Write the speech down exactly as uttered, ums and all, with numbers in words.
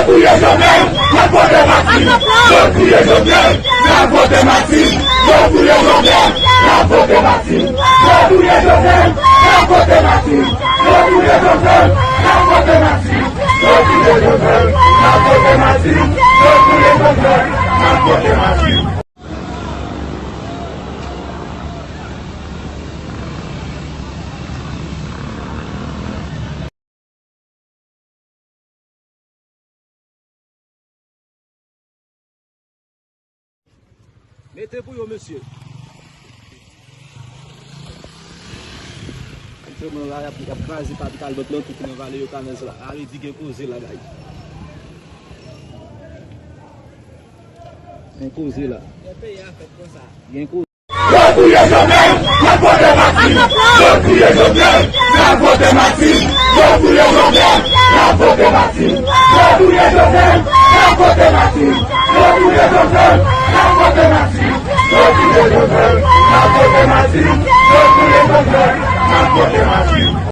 Touye Jovenel, n ap vote Martine. Yo touye Jovenel, n ap vote Martine. Yo touye Jovenel, n ap vote Martine. Yo touye Jovenel, n ap vote Martine. Yo touye Jovenel, n ap vote Martine. Yo touye Jovenel, n ap vote Martine. Yo touye Jovenel, n ap vote Martine. Mete pou yo, mesye. Mesye, mwen la, y ap, y ap kraze kapital bank nan tout nan vale yo kanal sa la. Ale di gen koze la, guys. Gen koze la. Gen koze. Yo touye Jovenel, n ap vote Martine. Yo touye Jovenel, n ap vote Martine. Yo touye Jovenel, n ap vote Martine. Yo touye Jovenel, n ap vote Martine. Yo touye Jovenel, n ap vote Martine. Yo touye Jovenel, n ap vote Martine. Yo touye Jovenel, n ap vote Martine.